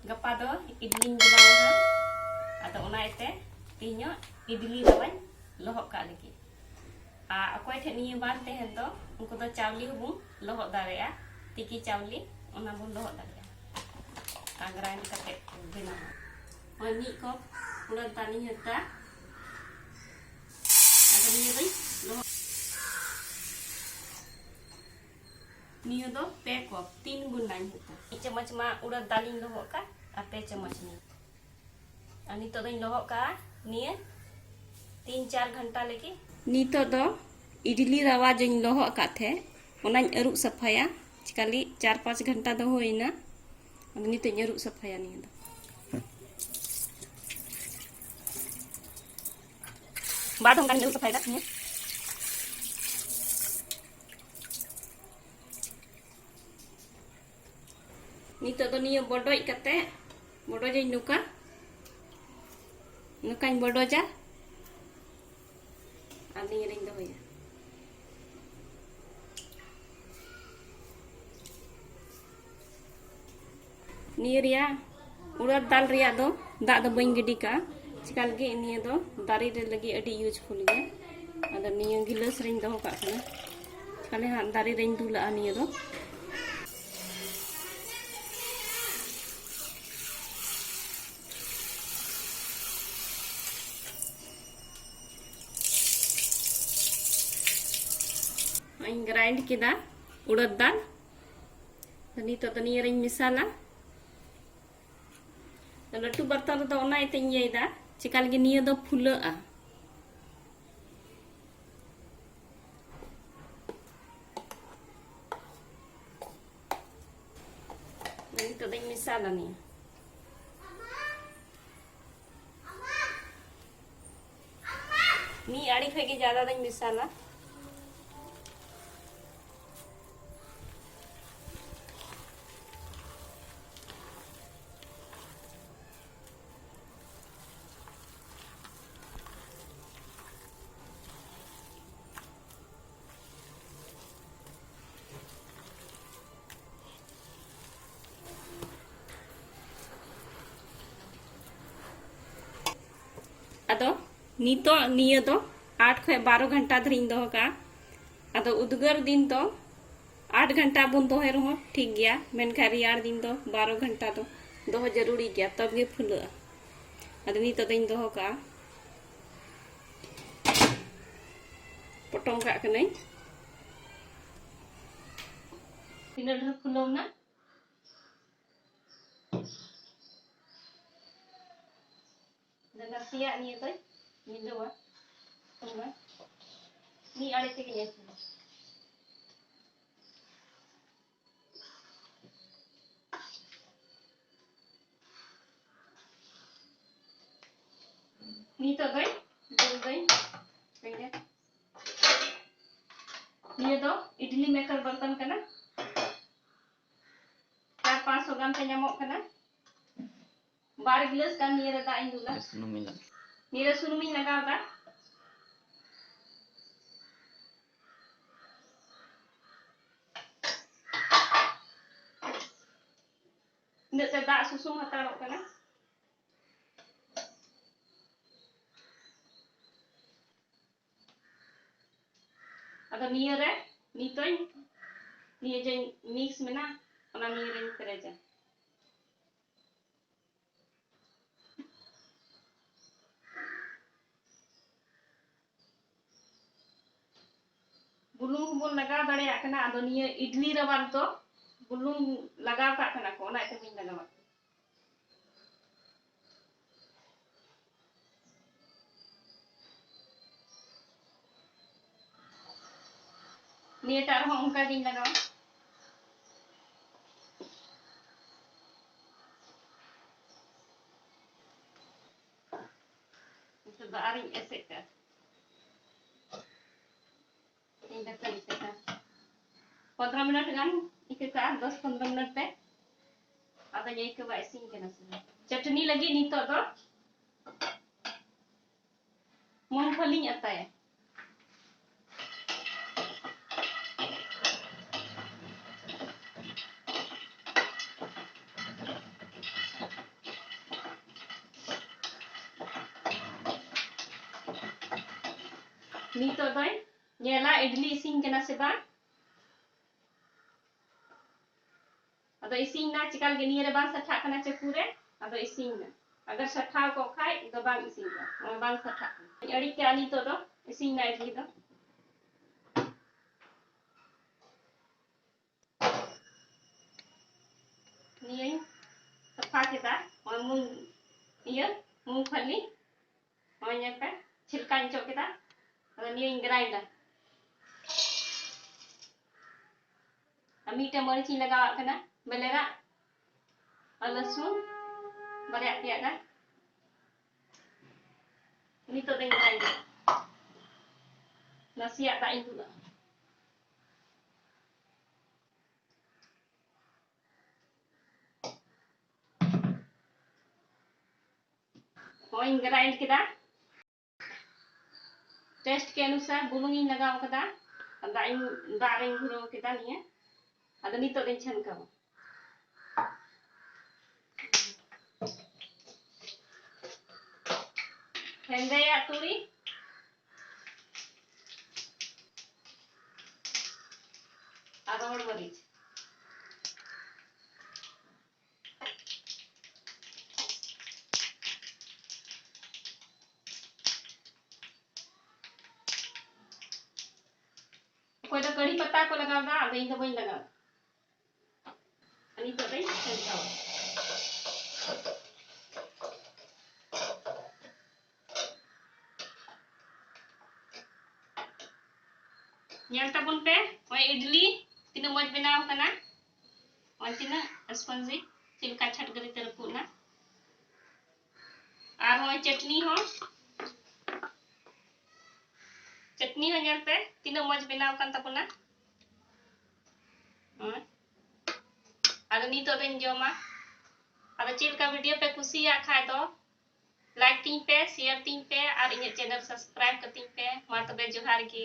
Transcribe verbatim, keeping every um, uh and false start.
ᱜᱟᱯᱟ ᱫᱚ ᱤᱰᱞᱤᱧ ᱵᱮᱱᱟᱣᱟ ᱦᱟᱸᱜ᱾ ᱟᱫᱚ ᱚᱱᱟ ᱤᱭᱟᱹᱛᱮ ᱛᱮᱦᱮᱧᱚᱜ ᱤᱰᱞᱤ ᱨᱟᱣᱟᱧ ᱞᱚᱦᱚᱫ ᱠᱟᱜ ᱞᱟᱹᱜᱤᱫ᱾ ᱟᱨ ᱚᱠᱚᱭ ᱴᱷᱮᱱ ᱱᱤᱭᱟᱹ ᱵᱟᱝ ᱛᱟᱦᱮᱱ ᱫᱚ, ᱩᱱᱠᱩ ᱫᱚ ᱪᱟᱣᱞᱮ ᱦᱚᱸᱵᱚᱱ ᱞᱚᱦᱚᱫ ᱫᱟᱲᱮᱭᱟᱜᱼᱟ, ᱛᱤᱠᱤ ᱪᱟᱣᱞᱮ, ᱚᱱᱟ ᱵᱚᱱ ᱞᱚᱦᱚᱫ ᱫᱟᱲᱮᱭᱟᱜᱼᱟ᱾ ᱟᱨ grind ᱠᱟᱛᱮ ᱵᱮᱱᱟᱣᱟ᱾ ᱱᱚᱜᱼᱚᱭ ᱢᱤᱫ ᱠᱚᱯ ᱩᱲᱟᱹᱫ ᱫᱟᱞᱤᱧ ᱦᱟᱛᱟ᱾ ᱟᱫᱚ ᱱᱤᱭᱟᱹ ᱫᱚᱧ ᱞᱚᱦᱚᱫ, ᱱᱤᱭᱟᱹ ᱫᱚ ᱯᱮ ᱠᱚᱯ, ᱛᱤᱱ ᱜᱩᱱᱟᱧ ᱦᱟᱛᱟ᱾ ᱢᱤᱫ ᱪᱟᱢᱚᱪ ᱢᱟ ᱩᱲᱟᱹᱫ ᱫᱟᱞᱤᱧ ᱞᱚᱦᱚᱫ ᱠᱟᱜ, ᱟᱨ ᱯᱮ ᱪᱟᱢᱚᱪ ᱱᱤᱭᱟᱹ᱾ ᱟᱨ ᱱᱤᱛᱚᱜ ᱫᱚᱧ ᱞᱚᱦᱚᱫ ᱠᱟᱜᱼᱟ ᱱᱤᱭᱟᱹ ᱛᱤᱱ ᱪᱟᱨ ᱜᱷᱚᱱᱴᱟ ᱞᱟᱹᱜᱤᱫ᱾ ᱱᱤᱛᱚᱜ ᱫᱚ ᱤᱰᱞᱤ ᱨᱟᱣᱟ ᱡᱟᱧ ᱞᱚᱦᱚᱫ ᱟᱠᱟᱫ ᱛᱟᱦᱮᱸ, ᱚᱱᱟᱧ ᱟᱹᱨᱩᱵ ᱥᱟᱯᱷᱟᱭᱟ᱾ ᱪᱤᱠᱟᱹᱞᱤ ᱪᱟᱨ ᱯᱟᱸᱪ ᱜᱷᱚᱱᱴᱟ ᱫᱚ ᱦᱩᱭᱱᱟ᱾ ᱟᱫᱚ ᱱᱤᱛᱚᱜ ᱤᱧ ᱟᱹᱨᱩᱵ ᱥᱟᱯᱷᱟᱭᱟ ᱱᱤᱭᱟᱹ ᱫᱚ᱾ ᱵᱟᱨ ᱫᱷᱟᱣ ᱜᱟᱱᱤᱧ ᱟᱹᱨᱩᱵ ᱥᱟᱯᱷᱟᱭᱮᱫᱟ ᱱᱤᱭᱟᱹ᱾ ᱱᱤᱛᱚᱜ ᱫᱚ ᱱᱤᱭᱟᱹ ᱵᱚᱰᱚᱡ ᱠᱟᱛᱮ, ᱵᱚᱰᱚᱡᱟᱹᱧ ᱱᱚᱝᱠᱟ, ᱱᱚᱝᱠᱟᱧ ᱵᱚᱰᱚᱡᱟ ᱟᱨ ᱱᱤᱭᱟᱹ ᱨᱤᱧ ᱫᱚᱦᱚᱭᱟ᱾ ᱱᱤᱭᱟᱹ ᱨᱮᱭᱟᱜ ᱩᱲᱟᱫ ᱫᱟᱞ ᱨᱮᱭᱟᱜ ᱫᱚ ᱫᱟᱜ ᱫᱚ ᱵᱟᱹᱧ ᱜᱤᱰᱤ ᱠᱟᱜᱼᱟ, ᱪᱮᱠᱟ ᱞᱟᱹᱜᱤᱫ ᱱᱤᱭᱟᱹ ᱫᱚ ᱫᱟᱨᱮ ᱨᱮ ᱞᱟᱹᱜᱤᱫ ᱟᱹᱰᱤ useful ᱜᱮᱭᱟ᱾ ᱟᱫᱚ ᱱᱤᱭᱟᱹ ᱜᱤᱞᱟᱹᱥ ᱨᱤᱧ ᱫᱚᱦᱚ ᱠᱟᱜ ᱠᱟᱱᱟ, ᱛᱟᱦᱞᱮ ᱦᱟᱸᱜ ᱫᱟᱨᱮ ᱨᱤᱧ ᱫᱩᱞᱟᱜᱼᱟ ᱱᱤᱭᱟᱹ ᱫᱚ᱾ ᱤᱧ grind ᱠᱮᱫᱟ ᱩᱲᱟᱫ ᱫᱟᱞ᱾ ᱱᱤᱛᱚᱜ ᱫᱚ ᱱᱤᱭᱟᱹ ᱨᱤᱧ ᱢᱮᱥᱟᱞᱟ᱾ ᱞᱟᱹᱴᱩ ᱵᱟᱨᱛᱚᱱ ᱨᱮᱫᱚ ᱚᱱᱟ ᱤᱭᱟᱹᱛᱮᱧ ᱤᱭᱟᱹᱭᱮᱫᱟ, ᱪᱮᱠᱟ ᱞᱟᱹᱜᱤᱫ ᱱᱤᱭᱟᱹ ᱫᱚ ᱯᱷᱩᱞᱟᱹᱜᱼᱟ᱾ ᱱᱤᱛᱚᱜ ᱫᱚᱧ ᱢᱮᱥᱟᱞᱟ ᱱᱤᱭᱟᱹ᱾ ᱢᱤᱫ ᱟᱲᱮ ᱠᱷᱚᱡ ᱜᱮ ᱡᱟᱫᱟ ᱫᱚᱧ ᱢᱮᱥᱟᱞᱟ᱾ ᱱᱤᱛᱚᱜ ᱱᱤᱭᱟᱹ ᱫᱚ ᱟᱴ ᱠᱷᱚᱱ ᱵᱟᱨᱚ ᱜᱷᱚᱱᱴᱟ ᱫᱷᱟᱹᱨᱤᱡ ᱤᱧ ᱫᱚᱦᱚ ᱠᱟᱜᱼᱟ᱾ ᱟᱫᱚ ᱩᱫᱽᱜᱟᱹᱨ ᱫᱤᱱ ᱫᱚ ᱟᱴ ᱜᱷᱚᱱᱴᱟ ᱵᱚᱱ ᱫᱚᱦᱚᱭ ᱨᱮᱦᱚᱸ ᱴᱷᱤᱠ ᱜᱮᱭᱟ, ᱢᱮᱱᱠᱷᱟᱱ ᱨᱮᱭᱟᱲ ᱫᱤᱱ ᱫᱚ ᱵᱟᱨᱚ ᱜᱷᱚᱱᱴᱟ ᱫᱚ ᱫᱚᱦᱚ ᱡᱟᱹᱨᱩᱲᱤ ᱜᱮᱭᱟ, ᱛᱚᱵᱮ ᱜᱮ ᱯᱷᱩᱞᱟᱹᱜᱼᱟ᱾ ᱟᱫᱚ ᱱᱤᱛᱚᱜ ᱫᱚᱧ ᱫᱚᱦᱚ ᱠᱟᱜᱼᱟ, ᱯᱚᱴᱚᱢ ᱠᱟᱜ ᱠᱟᱹᱱᱟᱹᱧ᱾ ᱛᱤᱱᱟᱹᱜ ᱰᱷᱮᱨ ᱯᱷᱩᱞᱟᱹᱣ ᱮᱱᱟ᱾ ᱟᱫᱚ ᱱᱟᱥᱮᱭᱟᱜ ᱱᱤᱭᱟᱹ ᱫᱚᱧ ᱢᱤᱞᱟᱹᱣᱟ᱾ ᱢᱤᱫ ᱟᱲᱮ ᱛᱮᱜᱮᱧ ᱟᱹᱪᱩᱨᱟ᱾ ᱱᱤᱛᱚᱜ ᱫᱚᱧ ᱫᱩᱞ ᱫᱟᱹᱧ᱾ ᱱᱤᱭᱟᱹ ᱫᱚ ᱤᱰᱞᱤ ᱢᱮᱠᱟᱨ ᱵᱚᱨᱛᱚᱱ ᱠᱟᱱᱟ, ᱪᱟᱨ ᱯᱟᱸᱪᱥᱚ ᱜᱨᱟᱢ ᱛᱮ ᱧᱟᱢᱚᱜ ᱠᱟᱱᱟ᱾ ᱵᱟᱨ ᱜᱤᱞᱟᱹᱥ ᱜᱟᱱ ᱱᱤᱭᱟᱹ ᱨᱮ ᱫᱟᱜ ᱤᱧ ᱫᱩᱞᱟ᱾ ᱥᱩᱱᱩᱢ ᱤᱧ ᱞᱟᱜᱟᱣ᱾ ᱱᱤᱭᱟᱹ ᱨᱮ ᱥᱩᱱᱩᱢ ᱤᱧ ᱞᱟᱜᱟᱣ ᱮᱫᱟ᱾ ᱤᱱᱟᱹᱜ ᱛᱮ ᱫᱟᱜ ᱥᱩᱥᱩᱢ ᱦᱟᱛᱟᱲᱚᱜ ᱠᱟᱱᱟ᱾ ᱟᱫᱚ ᱱᱤᱭᱟᱹ ᱨᱮ ᱱᱤᱛᱚᱧ, ᱱᱤᱭᱟᱹ ᱡᱮ ᱢᱤᱠᱥ ᱢᱮᱱᱟᱜ, ᱚᱱᱟ ᱱᱤᱭᱟᱹ ᱨᱮᱧ ᱯᱮᱨᱮᱡᱟ᱾ ᱵᱩᱞᱩᱝ ᱦᱚᱸᱵᱚᱱ ᱞᱟᱜᱟᱣ ᱫᱟᱲᱮᱭᱟᱜ ᱠᱟᱱᱟ᱾ ᱟᱫᱚ ᱱᱤᱭᱟᱹ ᱤᱰᱞᱤ ᱨᱟᱵᱟᱨ ᱫᱚ ᱵᱩᱞᱩᱝ ᱞᱟᱜᱟᱣ ᱠᱟᱜ ᱠᱟᱱᱟ ᱠᱚ, ᱚᱱᱟ ᱤᱭᱟᱹᱛᱮ ᱵᱟᱹᱧ ᱞᱟᱜᱟᱣᱟᱜ ᱠᱟᱱᱟ᱾ ᱱᱤᱭᱟᱹᱴᱟᱜ ᱨᱮᱦᱚᱸ ᱚᱱᱠᱟ ᱜᱤᱧ ᱞᱟᱜᱟᱣᱟ᱾ ᱱᱤᱛᱚᱜ ᱫᱚ ᱟᱨᱤᱧ ᱮᱥᱮᱫ ᱠᱟᱜᱼᱟ᱾ ᱤᱧ ᱫᱟᱠᱟᱧ ᱤᱥᱤᱱᱟ᱾ ᱯᱚᱱᱫᱽᱨᱚ ᱢᱤᱱᱤᱴ ᱜᱟᱱ ᱤᱠᱟᱹ ᱠᱟᱜᱼᱟ, ᱫᱚᱥ ᱯᱚᱱᱫᱽᱨᱚ ᱢᱤᱱᱤᱴ ᱛᱮ ᱟᱫᱚᱧ ᱟᱹᱭᱠᱟᱹᱣᱟ ᱤᱥᱤᱱ ᱠᱟᱱᱟ ᱥᱮ ᱵᱟᱝ᱾ ᱪᱟᱹᱴᱱᱤ ᱞᱟᱹᱜᱤᱫ ᱱᱤᱛᱚᱜ ᱫᱚ ᱢᱩᱝᱯᱷᱚᱞᱤᱧ ᱟᱛᱟᱭᱟ᱾ ᱱᱤᱛᱚᱜ ᱫᱚᱧ ᱧᱮᱞᱟ ᱤᱰᱞᱤ ᱤᱥᱤᱱ ᱠᱟᱱᱟ ᱥᱮ ᱵᱟᱝ᱾ ᱟᱫᱚ ᱤᱥᱤᱱ ᱱᱟ, ᱪᱮᱠᱟ ᱞᱟᱹᱜᱤᱫ ᱱᱤᱭᱟᱹ ᱨᱮ ᱵᱟᱝ ᱥᱟᱴᱷᱟᱜ ᱠᱟᱱᱟ ᱪᱟᱹᱠᱩ ᱨᱮ, ᱟᱫᱚ ᱤᱥᱤᱱ ᱱᱟ᱾ ᱟᱜᱟᱨ ᱥᱟᱴᱷᱟᱣ ᱠᱚᱜ ᱠᱷᱟᱡ ᱫᱚ ᱵᱟᱝ ᱤᱥᱤᱱ ᱠᱚᱜᱼᱟ, ᱱᱚᱣᱟ ᱵᱟᱝ ᱥᱟᱴᱷᱟᱜ ᱠᱟᱱᱟ᱾ ᱟᱹᱲᱤᱡ ᱠᱟᱜᱼᱟ ᱱᱤᱛᱚᱜ ᱫᱚ, ᱤᱥᱤᱱ ᱱᱟ ᱤᱰᱞᱤ ᱫᱚ᱾ ᱱᱤᱭᱟᱹᱧ ᱥᱟᱯᱷᱟ ᱠᱮᱫᱟ, ᱱᱚᱜᱼᱚᱭ ᱢᱩᱝ, ᱤᱭᱟᱹ, ᱢᱩᱝᱯᱷᱟᱞᱤ᱾ ᱱᱚᱜᱼᱚᱭ ᱧᱮᱞ ᱯᱮ, ᱪᱷᱤᱞᱠᱟᱧ ᱚᱪᱚᱜ ᱠᱮᱫᱟ᱾ ᱟᱫᱚ ᱱᱤᱭᱟᱹᱧ ᱜᱨᱟᱭᱤᱱᱰᱟ᱾ ᱟᱨ ᱢᱤᱫᱴᱮᱱ ᱢᱟᱹᱨᱤᱪ ᱤᱧ ᱞᱟᱜᱟᱣᱟᱜ ᱠᱟᱱᱟ, ᱵᱮᱞᱮᱨᱟᱜ, ᱟᱨ ᱨᱟᱹᱥᱩᱱ, ᱵᱟᱨᱭᱟ ᱯᱮᱭᱟ ᱜᱟᱱ᱾ ᱱᱤᱛᱚᱜ ᱫᱚᱧ ᱜᱨᱟᱭᱤᱱᱰᱟ᱾ ᱱᱟᱥᱮᱭᱟᱜ ᱫᱟᱜ ᱤᱧ ᱫᱩᱞᱟᱜᱼᱟ᱾ ᱦᱚᱸᱧ ᱜᱨᱟᱭᱤᱱᱰ ᱠᱮᱫᱟ᱾ ᱴᱮᱥᱴ ᱠᱮ ᱚᱱᱩᱥᱟᱨ ᱵᱩᱞᱩᱝ ᱤᱧ ᱞᱟᱜᱟᱣ ᱠᱟᱫᱟ᱾ ᱫᱟᱜ ᱤᱧ, ᱫᱟᱜ ᱨᱤᱧ ᱜᱷᱩᱨᱟᱹᱣ ᱠᱮᱫᱟ ᱱᱤᱭᱟᱹ᱾ ᱟᱫᱚ ᱱᱤᱛᱚᱜ ᱫᱚᱧ ᱪᱷᱟᱱᱠᱟᱣᱟ᱾ ᱦᱮᱸᱫᱮᱭᱟᱜ ᱛᱩᱲᱤ ᱟᱨ ᱨᱚᱦᱚᱲ ᱢᱟᱹᱨᱤᱪ᱾ ᱚᱠᱚᱭ ᱫᱚ ᱠᱟᱹᱲᱤ ᱯᱟᱛᱟ ᱠᱚ ᱞᱟᱜᱟᱣ ᱫᱟ, ᱟᱫᱚ ᱤᱧ ᱫᱚ ᱵᱟᱹᱧ ᱞᱟᱜᱟᱣ᱾ ᱟᱨ ᱱᱤᱛᱚᱜ ᱫᱚᱧ ᱥᱟᱡᱟᱣᱟ᱾ ᱧᱮᱞ ᱛᱟᱵᱚᱱ ᱯᱮ, ᱱᱚᱜᱼᱚᱭ ᱤᱰᱞᱤ ᱛᱤᱱᱟᱹᱜ ᱢᱚᱡᱽ ᱵᱮᱱᱟᱣ ᱠᱟᱱᱟ᱾ ᱱᱚᱜᱼᱚᱭ ᱛᱤᱱᱟᱹᱜ spongy, ᱪᱮᱫ ᱞᱮᱠᱟ ᱪᱷᱟᱴᱜᱟᱹᱨᱤ ᱛᱮ ᱨᱟᱹᱯᱩᱫ ᱮᱱᱟ᱾ ᱟᱨ ᱱᱚᱜᱼᱚᱭ ᱪᱟᱴᱱᱤ ᱦᱚᱸ, ᱪᱟᱴᱱᱤ ᱦᱚᱸ ᱧᱮᱞ ᱯᱮ ᱛᱤᱱᱟᱹᱜ ᱢᱚᱡᱽ ᱵᱮᱱᱟᱣ ᱠᱟᱱ ᱛᱟᱵᱚᱱᱟ᱾ ᱦᱳᱭ᱾ ᱟᱫᱚ ᱱᱤᱛᱚᱜ ᱫᱚᱧ ᱡᱚᱢᱟ᱾ ᱟᱫᱚ ᱪᱮᱫ ᱞᱮᱠᱟ video ᱯᱮ ᱠᱩᱥᱤᱭᱟᱜ ᱠᱷᱟᱡ ᱫᱚ like ᱛᱤᱧ ᱯᱮ, share ᱛᱤᱧ ᱯᱮ ᱟᱨ ᱤᱧᱟᱹᱜ channel subscribe ᱠᱟᱹᱛᱤᱧ ᱯᱮ᱾ ᱢᱟ ᱛᱚᱵᱮ ᱡᱚᱦᱟᱨ ᱜᱮ᱾